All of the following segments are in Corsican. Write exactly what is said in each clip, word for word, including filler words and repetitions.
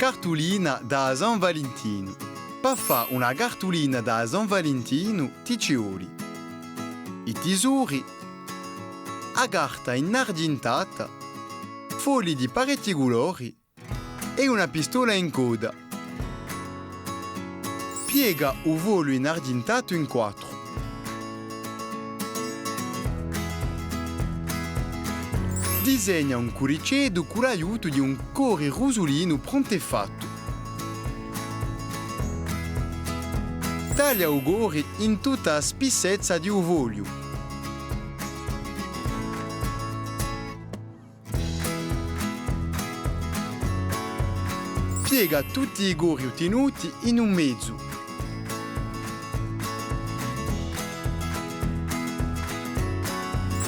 Cartulina da San Valentinu. Pà fà una cartulina da San Valentinu ti ci voli i tisori, a carta inargintata, fogli di parechji culori è una pistola in codda. Piega u fogliu inargintatu in quattru. Disegna un curiceddu cù l'aiutu di un cori rusulinu prontu è fattu. Taglia u cori in tutta a spissezza di u fogliu. Piega tutti i cori uttinuti in u mezu.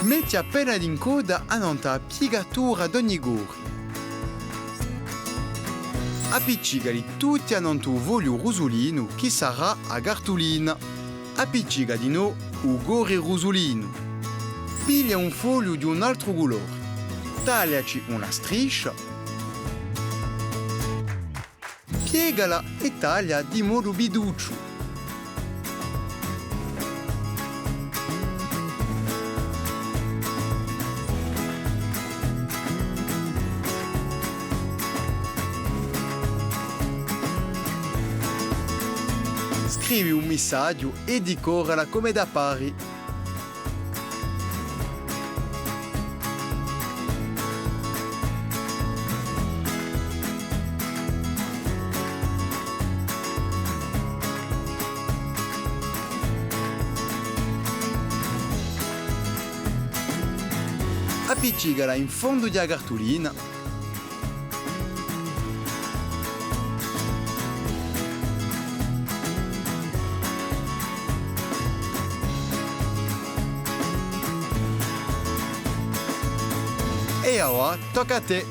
Metti appena d'incodda annantu à a piegatura d'ogni cori. Appiccicali tutti annantu à u fogliu rusulinu chì sarà a cartulina. Appiccica dinò u cori rusulinu. Piglia un fogliu d'un altru culori. Tagliaci una striscia. Piegala è taglia di modu bidducciu. Scrivi un missaghju è dicorala cum'è da pari. Appiccicala in fondu di a cartulina. È avà, tocca à tè!